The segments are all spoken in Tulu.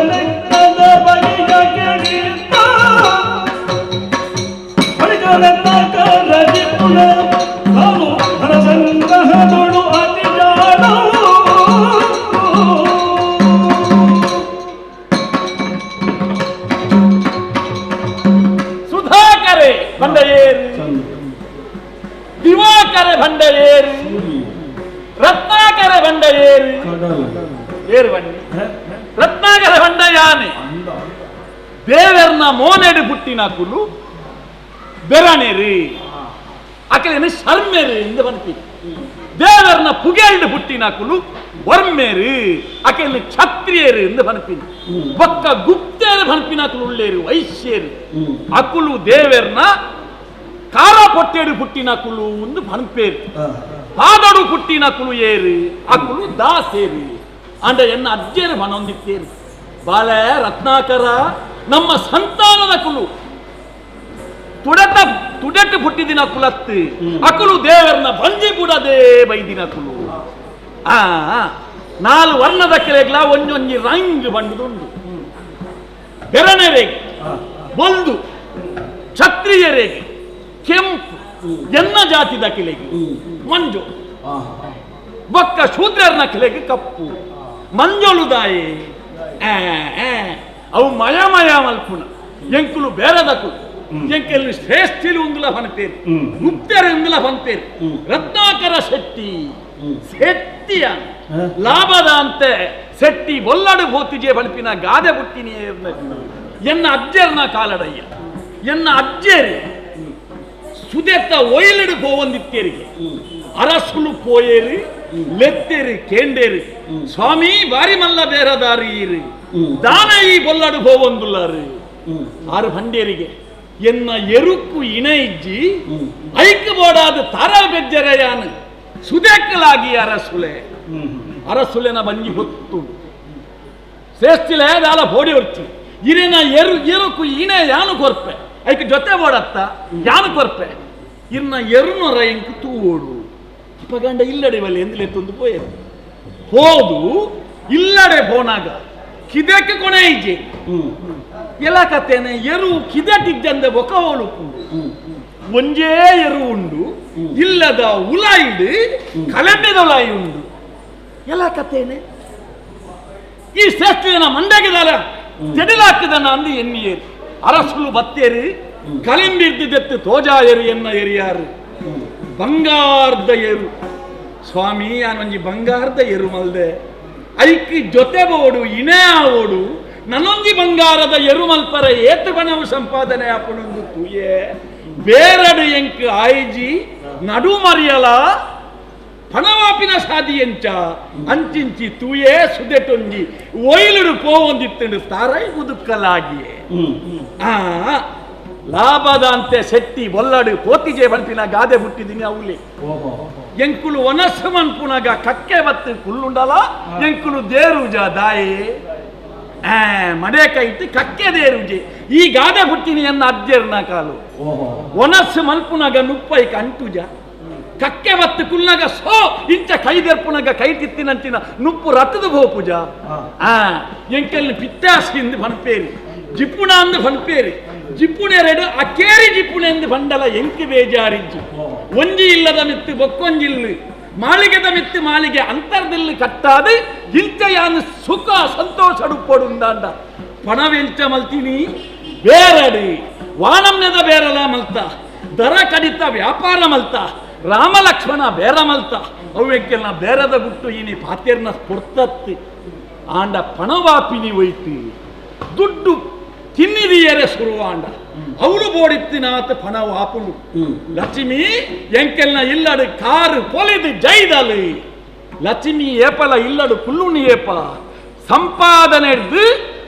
ಲೆಕ್ಕದ ಬಗೆಯ ಕೆಡಿತ ಬಳಿಕ ರತ್ನಾಕರ ಜಿಪುಣ ತಾನು ಧನ ಸಂಗ್ರಹದೊಳು ಅತಿ ಜಾಣ. ಸುಧಾಕರೆ ಬಂಡಯೇರು, ದಿವಾಕರೆ ಬಂಡಯೇರು, ರತ್ನಾಕರ ಬಂಡಯೇರು, ಏರು ಬಂಡಿ ರತ್ನಾಕರ ಬಂಡ ಯಾನೆ ದೇವರ್ನ ಮೋನೆಡು ಪುಟ್ಟಿನ ಕುಲು ಬೆರನೆರಿ ಅಕಲೇನು ಶರ್ಮೆರು ಇಂದ ಬಂತಿ. ದೇವರ್ನ ಪುಗೆಲ್ಡು ಪುಟ್ಟಿನ ಕುಲು ವರ್ಮೇರು ಅಕೆಲು ಕ್ಷತ್ರಿಯರು ಇಂದ ಬನ್ಪಿನಿ. ಬೊಕ್ಕ ಗುಪ್ತೇರು ಬನ್ಪಿನ ಕುಲು ಉಳ್ಳೇರು ವೈಶ್ಯರು ಅಕುಲು ದೇವರ್ನ ಕಾರ ಪೊಟ್ಟೆಡು ಪುಟ್ಟಿನ ಕುಲು ಒಂದು ಬನ್ಪೇರು. ಪಾದಡು ಪುಟ್ಟಿನ ಕುಲು ಏರು ಅಕುಲು ದಾಸೇರು ಅಂಡ ಎನ್ನ ಅಜ್ಜೇರು ಬನೊಂದಿತ್ತೇರು. ಬಾಳೆ ರತ್ನಾಕರ ನಮ್ಮ ಸಂತಾನದ ಕುಲು ತುಡತ ತುಡಟ್ಟು ಪುಟ್ಟಿದಿನ ಕುಲತ್ತು ಅಕುಲು ದೇವರನ್ನ ಬಂಜಿ ಬುಡದೆ ಬೈದಿನ ಕುಲು. ಆ ನಾಲ್ ವರ್ಣದ ಕೆಳಗ್ಲ ಒಂಜೊಂಜಿ ರಂಗ್ ಬಂಡುದುಂಡು. ಬೆರನೆರೆಗೆ ಬೊಲ್ದು, ಕ್ಷತ್ರಿಯರೆಗೆ ಕೆಂಪು, ಎನ್ನ ಜಾತಿದ ಕೆಲೆಗೆ ಮಂಜು, ಬೊಕ್ಕ ಶೂದ್ರರ್ನ ಕೆಲೆಗೆ ಕಪ್ಪು. ಮಂಜೊಳುದಾಯೆ ಅವು ಮಯ ಮಯ ಮಲ್ಪುನ ಎಂಕುಲು ಬೇರದ ಕುಲು ಎಂಕೆಲ್ಲಿ ಶ್ರೇಷ್ಠಿಲು ಉಂದುಲ ಫನ್ಪೇರು, ಗುಪ್ತರು ಉಂದುಲ ಫನ್ಪೇರು. ರತ್ನಾಕರ ಶೆಟ್ಟಿ ಶೆಟ್ಟಿಯ ಲಾಭದ ಅಂತೆ ಶೆಟ್ಟಿ ಬೊಲ್ಲಡು ಭೋತಿಜೆ ಬಲ್ಪಿನ ಗಾದೆ ಬುಟ್ಟಿನಿ ಎನ್ನ ಅಜ್ಜರ್ನ ಕಾಲಡಯ್ಯ. ಎನ್ನ ಅಜ್ಜೇರಿ ಸುದೆತ್ತ ಒಯ್ಲಿಡು ಪೋವಂದಿತ್ತೇರಿಗೆ ಅರಸುಲು ಪೋಯೇರಿ ಲೆತ್ತೇರಿ ಕೇಂಡೇರಿ ಸ್ವಾಮಿ ಬಾರಿ ಮಲ್ಲ ಬೇರದಾರಿ ಇರು ದಾನ ಈ ಬೊಲ್ಲಡು ಪೋವಂದುಲ್ಲಾರು ಆರು ಭಂಡೇರಿಗೆ ಎನ್ನ ಎರುಕು ಇಣೆ ಇಜ್ಜಿ ಐಕ್ ಬೋಡಾದ ತಾರ ಬೆಜ್ಜರೆಯಾನು ಸುದೆಕ್ಕಲಾಗಿ ಅರಸುಲೆ ಅರಸುಲೆನ ಬಂಜಿ ಹೊತ್ತು ಶ್ರೇಷ್ಠಿಲೆ ದಾಲ ಬೋಡಿ ಹೊರ್ಚಿ ಇರಿನ ಎರು ಎರುಕು ಇಣೆ ಯಾನು ಕೊರ್ಪೆ ಐಕ್ ಜೊತೆ ಬೋಡತ್ತ ಯಾನು ಕೊರ್ಪೆ ಇರ್ನ ಎರುನೊರ ಇಂಕು ತೂಡು ಅಪ್ಪಗಂಡ ಇಲ್ಲಡೆ ಬಲ್ಲೆ ಎಂದಲೇ ತಂದು ಪೋಯರು ಹೋದು ಇಲ್ಲಡೆ ಪೋನಾಗ ಕಿದಕ್ಕೆ ಕೊನೆ ಇಜ್ಜೆ ಎಲ್ಲ ಕತ್ತೇನೆ ಎರು ಕಿದಟಿದ್ದಂದೆ ಒಕವೋಲು ಒಂಜೇ ಎರು ಉಂಡು ಇಲ್ಲದ ಉಲಾಯಿಡು ಕಲಂಬೆದ ಉಲಾಯಿ ಉಂಡು ಎಲ್ಲ ಕತ್ತೇನೆ ಈ ಶ್ರೇಷ್ಠನ ಮಂಡಗಿದಾರ ಜಡಿಲಾಕಿದನ ಅಂದು ಎನ್ನಿಯೇರು ಅರಸುಲು ಬತ್ತೇರು ಕಲಿಂಬಿರ್ದಿದ್ದೆತ್ತು ತೋಜಾಯರು ಎನ್ನ ಎರಿಯಾರು ಬಂಗಾರದ ಎರು ಸ್ವಾಮಿ ಯಾನೊಂಜಿ ಬಂಗಾರದ ಎರು ಮಲ್ದೆ ಐಕ್ ಜೊತೆ ಬೋಡು ಇಣೆ ಓಡು ನನ್ನೊಂಜಿ ಬಂಗಾರದ ಎರು ಮಲ್ಪರ ಏತು ಬಣವು ಸಂಪಾದನೆ ಆಪಣೊಂದು ತೂಯೆ ಬೇರಡು ಎಂಕ್ ಆಯ್ಜಿ ನಡು ಮರಿಯಲ ಪಣವಾಪಿನ ಸಾದಿ ಎಂಚ ಅಂಚಿಂಚಿ ತೂಯೇ ಸುದೆಟೊಂಜಿ ಒಯ್ಲುಡು ಪೋವೊಂದಿತ್ತಂಡು ತಾರೈ ಮುದುಕಲಾಗಿಯೇ ಆ ಲಾಭದ ಅಂತೆ ಶೆಟ್ಟಿ ಬೊಲ್ಲಡು ಪೋತಿಜೆ ಬನ್ಪಿನ ಗಾದೆ ಹುಟ್ಟಿದೀನಿ ಅವಲಿ ಎಂಕುಲು ಒನಸು ಮನ್ಪುನಗ ಕಕ್ಕೆ ಬತ್ತು ಕುಲ್ಲುಂಡಲ ಎಂಕುಲು ದೇರುಜ ದಾಯೆ ಮಡೆ ಕೈಟ್ಟು ಕಕ್ಕೆ ದೇರುಜೆ ಈ ಗಾದೆ ಹುಟ್ಟಿನಿ ಎನ್ನ ಅಜ್ಜರ್ನ ಕಾಲು ಒನಸ್ಸು ಮಲ್ಪುನಗ ನುಪ್ಪೈ ಕಂಟುಜ ಕಕ್ಕೆ ಬತ್ತು ಕುಲ್ನಗ ಸೋ ಇಂಚ ಕೈದೆರ್ಪುನಗ ಕೈ ತಿತ್ತಿನಂಚಿನ ನುಪ್ಪು ರತ್ತದ ಭೋಪುಜ ಆ ಎಂಕೆಲ್ಲಿ ಪಿತ್ತಾಸಿ ಎಂದು ಬನ್ಪೇರಿ ಜಿಪುಣ ಅಂದು ಬನ್ಪೇರಿ ಜಿಪುಣೆರಡು ಅಕೇರಿ ಜಿಪುಣೆ ಎಂದು ಬಂಡಲ ಎಂಕಿ ಬೇಜಾರಿಜ್ಜು ಒಂಜಿ ಇಲ್ಲದ ಮಿತ್ತು ಬೊಕ್ಕೊಂಜಿಲ್ಲು ಮಾಳಿಗೆದ ಮಿತ್ತು ಮಾಳಿಗೆ ಅಂತರ್ದಿಲ್ಲು ಕಟ್ಟಾದು ಇಂಚಯಾನು ಸುಖ ಸಂತೋಷ ಉಪ್ಪಡುಂದಾಂಡ ಪಣವೆಂಚ ಮಲ್ತೀನಿ ಬೇರಡಿ ವಾನಮ್ಯದ ಬೇರಲ ಮಲ್ತ ದರ ಕಡಿತ ವ್ಯಾಪಾರ ಮಲ್ತ ರಾಮ ಲಕ್ಷ್ಮಣ ಬೇರ ಮಲ್ತ ಅವೆಕ್ಕೆಲ್ಲ ಬೇರದ ಗುಟ್ಟು ಇನಿ ಪಾತೇರ್ನ ಸ್ಫುರ್ತತ್ತು ಆಂಡ ಪಣವಾಪಿನಿ ಒಯ್ತು ದುಡ್ಡು ತಿನ್ನಿದಿಯರೆ ಸುರುವಾಂಡ ಅವಳು ಬೋಡಿತ್ತಿನಾತ ಪಣವಾಪುಲು ಲಕ್ಷ್ಮಿ ಎಂಕೆಲ್ನ ಇಲ್ಲಡು ಕಾರು ಪೊಲಿದು ಜೈದಲು ಲಕ್ಷ್ಮಿ ಏಪಲ ಇಲ್ಲಡು ಕುಲ್ಲುಣಿ ಏಪ ಸಂಪಾದನೆ ಹಿಡ್ದು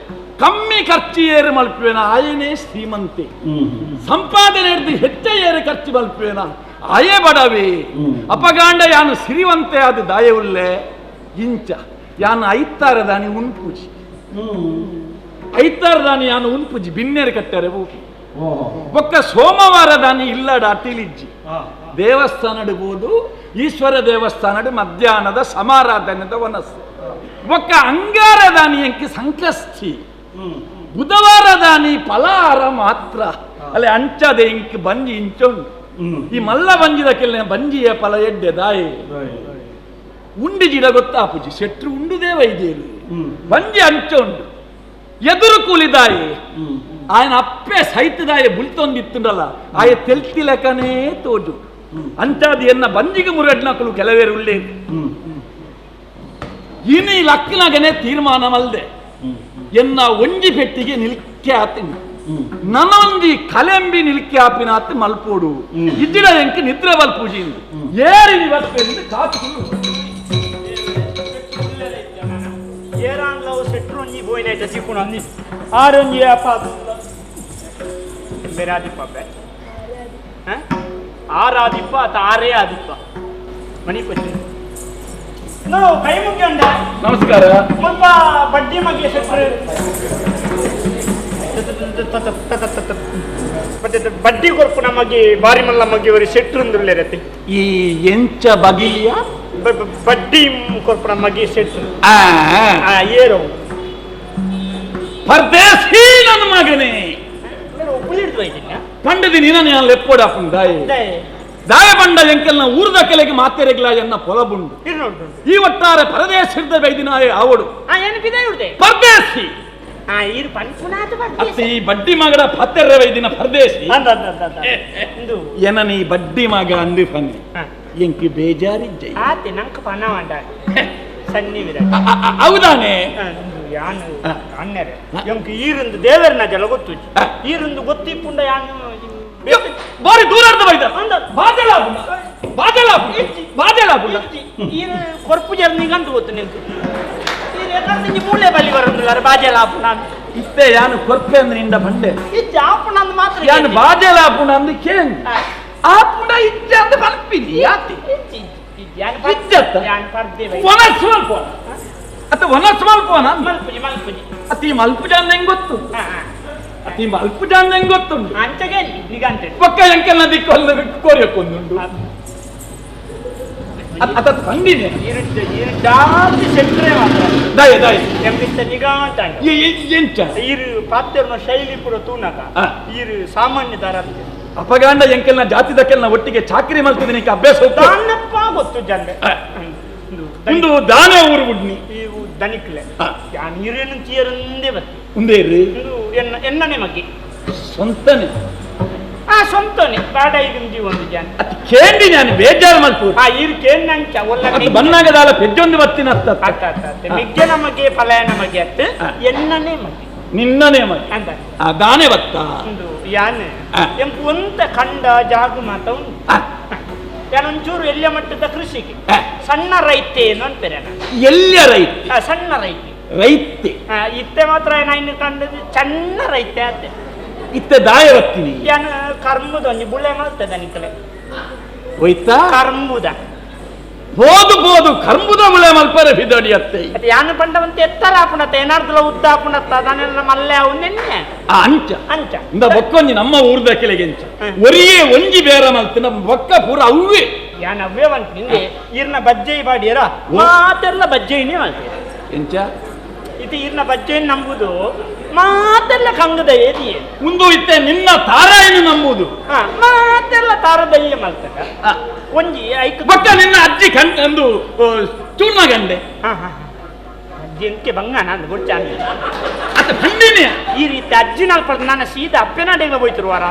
ಕಮ್ಮಿ ಖರ್ಚು ಏರು ಮಲ್ಪುವೆನ ಆಯನೇ ಶ್ರೀಮಂತೆ ಸಂಪಾದನೆ ಹಿಡ್ದು ಹೆಚ್ಚ ಏರು ಖರ್ಚು ಮಲ್ಪುವೆನ ಆಯೇ ಬಡವೆ ಅಪಗಾಂಡ ಯಾನು ಸಿರಿವಂತೆ ಅದು ದಾಯವುಲ್ಲೆ ಇಂಚ ಯಾನು ಐತಾರ ದಾನಿ ಉನ್ಪೂಜಿ ಐತಾರ ದಾನಿ ಯಾನು ಉನ್ಪೂಜಿ ಬಿನ್ನೇರು ಕಟ್ಟಾರೆ ಬೊಕ್ಕ ಸೋಮವಾರ ದಾನಿ ಇಲ್ಲಡ ಅಟಿಲಿಜ್ಜಿ ದೇವಸ್ಥಾನ ಇಡ್ಬೋದು Ishwara ದೇವಸ್ಥಾನದ ಮಧ್ಯಾಹ್ನದ ಸಮಾರಾಧನೆದ ವನಸ್ಸು ಒಕ್ಕ ಅಂಗಾರದಾನಿ ಎಂಕಿ ಸಂಕಷ್ಟಿ ಬುಧವಾರದಾನಿ ಫಲಾಹಾರ ಮಾತ್ರ ಅಲ್ಲೇ ಅಂಚದೆ ಇಂಕ್ ಬಂಜಿ ಇಂಚೊಂಡು ಈ ಮಲ್ಲ ಬಂಜಿದ ಕೆಲ ಬಂಜಿಯ ಫಲ ಎಡ್ಡೆ ದಾಯಿ ಉಂಡಿ ಜಿಡ ಗೊತ್ತಾಪುಜಿ ಶೆಟ್ರು ಉಂಡುದೇ ವೈದ್ಯರು ಬಂಜಿ ಅಂಚೊಂಡು ಎದುರು ಕೂಲಿದಾಯಿ ఆయన ಅಪ್ಪೆ ಸೈತದಾಯ ಬುಲ್ತೊಂದಿತ್ತುಂಡಲ್ಲ ಆಯ ತೆಲ್ತಿಲಕನೇ ತೋಜು ಅಂತಾದ ಎನ್ನ ಬಂಜಿಗೆ ಮುರಡ್ನಕಲು ಕೆಲವೇರು ಉಳ್ಳೇ ಇನಿ ಲಕ್ಕನಗನೆ ತೀರ್ಮಾನ ಮಲ್ದೆ ಎನ್ನ ಒಂಜಿ ಪೆಟ್ಟಿಗೆ ನಿಲ್ಕೆ ಆತಿನ ನನ್ನೊಂಜಿ ಕಲೆಂಬಿ ನಿಲ್ಕೆ ಆಪಿನಾತ್ ಮಲ್ಪೋಡು ಇದ್ದಿಡ ಎಂಕ್ ನಿದ್ರೆ ಮಲ್ಪೂಜಿ ಏರಿ ಬರ್ಪೆಂದು ಕಾತುಕೊಂಡು ಏರಾನ್ಲವು ಸೆಟ್ರೊಂಜಿ ಬೋಯ್ನೈಟ ಸಿಕ್ಕುಣ ಆರೊಂಜಿ ಅಪ್ಪ ಬೇರಾದಿಪ್ಪ ಬೇ ಆರಾದಿಪ್ಪ ಅತ ಆರೇ ಆದಿಪ್ಪ ಮಣಿಪತಿ ನೋಡು ಕೈ ಮುಗ್ಯಂಡ. ನಮಸ್ಕಾರ. ಸ್ವಲ್ಪ ಬಡ್ಡಿ ಮಗ್ಗೆ ಸೆಟ್ರು ಬಡ್ಡಿ ಕೊರ್ಪು ನಮಗೆ ಬಾರಿ ಮಲ್ಲ ಮಗ್ಗೆ ஒரு ಸೆಟ್ರು ಈ ಎಂಚ ಬಗಿಲಿಯ ಬಡ್ಡಿ ಕೊರ್ಪು ನಮಗೆ ಸೆಟ್ರು ಏರೋ ಪರ್ದೇಸಿ ನನ್ನ ಮಗನೇ ಪಂಡದಿ ನೀನ ನಾನು ಲೆಪ್ಪೋಡಾಪುಂಡು ದಾಯ ದಾಯ ಬಂಡ ಎಂಕೆಲ್ನ ಊರ್ದ ಕೆಲೆಗೆ ಮಾತೆರೆಗ್ಲ ಎನ್ನ ಪೊಲಬುಂಡು ಈ ಒಟ್ಟಾರೆ ಪರದೇಶದ ಬೈದಿನಾಯ ಆವಡು ಪರದೇಸಿ ಅತ್ತಿ ಬಡ್ಡಿ ಮಗಡ ಪತ್ತೆರ್ರೆ ವೈದಿನ ಪರದೇಸಿ ಎನ ನೀ ಬಡ್ಡಿ ಮಗ ಅಂದು ಫನ್ನಿ ಎಂಕಿ ಬೇಜಾರಿ ಜೈ ಆತೆ ನಂಕ ಪನವಂಡ ಸನ್ನಿವಿರ ಹೌದಾನೆ ಯಾನು ಅಣ್ಣರೆ ಎಂಕ್ ಈರಿಂದು ದೇವರನ ಜಲ ಗೊತ್ತು ಈರಿಂದು ಗೊತ್ತಿಪ್ಪುಂಡ ಯಾನು ಬಾರಿ ದೂರ ಬೈದ ಬಾಜಲಾಪುಂಡ ಬಾಜಲಾಪುಂಡ ಬಾಜಲಾಪುಂಡ ಈರು ಕೊರ್ಪು ಜರ್ನಿಗಂತ ಗೊತ್ತು ನಿಂತು ಈರು ಮೂಲೆ ಬಲಿ ಬರಂದಿಲ್ಲ ಬಾಜಲಾಪುಂಡ ಇತ್ತೆ ಯಾನು ಕೊರ್ಪೆ ಅಂದ್ರೆ ನಿಂಡ ಬಂಡೆ ಇಜ್ಜ ಆಪುಂಡ ಅಂದ್ ಮಾತ್ರ ಯಾನು ಬಾಜಲಾಪುಂಡ ಅಂದ್ ಕೇನ್ ಆಪುಂಡ ಇಜ್ಜ ಅಂದ್ ಪನ್ಪಿನಿ ಯಾತಿ ಇಜ್ಜತ್ತ ವನಸ್ ಮಲ್ಪೋಣ ಅತ್ತ ವನಸ್ ಮಲ್ಪೋಣ ಮಲ್ಪುಜಿ ಮಲ್ಪುಜಿ ಅತಿ ಮಲ್ಪುಜಾನ್ ಹೆಂಗ್ ಗೊತ್ತು ಅತಿ ಮಲ್ಪುಜಾನ್ ಹೆಂಗ್ ಗೊತ್ತುಂಡು ಅಂಚಗೆ ನಿಗಂಟೆ ಪಕ್ಕ ಎಂಕೆಲ್ಲ ದಿಕ್ಕು ಕೋರಿಯಕ್ಕೊಂದುಂಡು ಅತ್ತ ತಂದಿದೆ ಜಾಸ್ತಿ ಸೆಟ್ರೆ ಮಾತ್ರ ದಯ ದಯ ಎಂಬಿತ್ತ ನಿಗಾಂಟ ಎಂಚ ಈರು ಪಾತ್ಯರ್ನ ಶೈಲಿ ಪೂರ ತೂನಕ ಈರು ಸಾಮಾನ್ಯ ದಾರ ಅಪಗಾಂಡ ಎಂಕೆಲ್ನ ಜಾತಿದಕ್ಕೆಲ್ಲ ಒಟ್ಟಿಗೆ ಚಾಕರಿ ಮಲ್ತಿದ್ದೀನಿ ಅಭ್ಯಾಸ ದಾನಪ್ಪ ಗೊತ್ತು ಜನ ಒಂದು ದಾನೆ ಊರು ಉಡ್ನಿ ಈ ದನಿಕ್ಲೆ ನೀರೇನು ತೀರಂದೇ ಬತ್ತಿ ಉಂದೇರು ಎನ್ನ ಎನ್ನನೆ ಮಗ್ಗೆ ಸ್ವಂತನೆ ಆ ಸ್ವಂತನೆ ಬಾಡ ಈಗ ಒಂದು ಜನ ಅತಿ ಕೇಂಡಿ ನಾನು ಬೇಜಾರು ಮಲ್ಪು ಆ ಈರು ಕೇಂದಂಚ ಒಲ್ಲ ಅದು ಬನ್ನಾಗದಾಲ ಪೆಜ್ಜೊಂದು ಬತ್ತಿನ ಅತ್ತ ಅತ್ತ ಮಿಗ್ಗೆ ನಮಗೆ ಫಲಯ ನಮಗೆ ಅತ್ತ ಎನ್ನನೆ ಮಗ್ಗೆ ನಿನ್ನನೆ ಮಗ್ಗೆ ಅಂತ ಆ ದಾನೆ ಬತ್ತ ಒಂದು ಯಾನೆ ಎಂಪು ಒಂತ ಕಂಡ ಜಾಗು ಮಾತ ಉಂಟು ಯಾನೊಂಚೂರು ಎಲ್ಲಿಯ ಮಟ್ಟದ ಕೃಷಿಗೆ ಸಣ್ಣ ರೈತೆ ಏನು ಅಂತಾರೆ ಎಲ್ಲಿಯ ರೈತೆ ಸಣ್ಣ ರೈತೆ ರೈತೆ ಇತ್ತೆ ಮಾತ್ರ ನಾನು ಕಂಡದ್ದು ಸಣ್ಣ ರೈತೆ ಆತೆ ಇತ್ತೆ ದಾಯ ಬತ್ತೀನಿ ಯಾನು ಕರ್ಮುದ ಒಂಜಿ ಬುಳೆ ಮಾಡ್ತದೆ ನಿಕಲೆ ಹೋಯ್ತಾ ಕರ್ಮುದ ಬೋದು ಬೋದು ಕರ್ಮುದ ಬುಳೆ ಮಲ್ಪರೆ ಬಿದಡಿ ಅತ್ತೆ ಅದು ಯಾನು ಪಂಡವಂತ ಎತ್ತರ ಆಪುಣತ್ತ ಏನಾರ್ದಲ ಉದ್ದ ಆಪುಣತ್ತ ಅದನ್ನೆಲ್ಲ ಮಲ್ಲೆ ಅವು ನೆನ್ನೆ ಅಂಚ ಅಂಚ ಇಂದ ಬೊಕ್ಕೊಂಜಿ ನಮ್ಮ ಊರ್ದ ಕೆಲೆಗೆ ಅಂಚ ಒರಿಯೇ ಒಂಜಿ ಬೇರೆ ಮಲ್ತಿನ ಬೊಕ್ಕ ಪೂರ ಅವ್ವೇ ಯಾನ್ ಅವ್ವೇ ಬಂತು ನಿಂಗೆ ಈರ್ನ ಬಜ್ಜೈ ಬಾಡಿಯರ ಮಾತೆಲ್ಲ ಬಜ್ಜೈನೇ ಮಾಡ್ತೀರ ಎಂಚ ಇದು ಈರ್ನ ಬಜ್ಜೈನ್ ನಂಬುದು ಮಾತೆಲ್ಲ ಕಂಗದ ಏದಿಯೇ ಒಂದು ಇತ್ತೆ ನಿನ್ನ ತಾರಾಯನ್ನು ನಂಬುದು ಮಾತೆಲ್ಲ ತಾರದಯ್ಯ ಮಲ್ತದ ಒಂಜಿ ಐಕ್ ಬೊಕ್ಕ ನಿನ್ನ ಅಜ್ಜಿ ಕಂಡು ಅಂದು ಚೂರ್ಣ ಗಂಡೆ ಅಜ್ಜಿ ಎಂಕೆ ಬಂಗ ನಾನು ಗೊಚ್ಚಾನೆ ಅತ್ತ ಪಂಡಿನೇ ಈ ರೀತಿ ಅಜ್ಜಿ ನಾಲ್ಪು ನಾನು ಸೀದಾ ಅಪ್ಪೆನಾಡಿಗೆ ಹೋಯ್ತಿರುವಾರ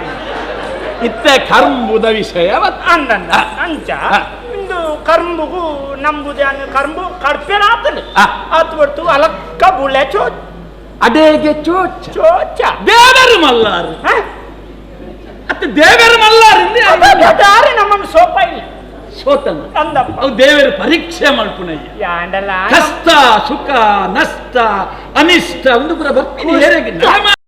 ಇತ್ತೆ ಕರ್ಂಬುದ ವಿಷಯ ಅಂದಂದ ಅಂಚ ಇಂದು ಕರ್ಂಬುಗು ನಂಬುದೆ ಕರ್ಂಬು ಕಡ್ಪೆನ ಆತನು ಆತು ಬರ್ತು ಅಲಕ್ಕ ಬುಳೆ ಚೋ ಅಡೇಗೆ ಚೋಚ ಚೋಚ ದೇವರು ಮಲ್ಲಾರು ಅತ್ತ ದೇವರು ಮಲ್ಲಾರು ನಮ್ಮ ಸೋಪ ಇಲ್ಲ ಸೋತನ ಅಂದಪ್ಪ ಅವು ದೇವರು ಪರೀಕ್ಷೆ ಮಲ್ಪುನಯ್ಯ ಯಾಂಡಲ್ಲ ಕಷ್ಟ ಸುಖ ನಷ್ಟ ಅನಿಷ್ಟ ಒಂದು ಪೂರ ಬರ್ತೀನಿ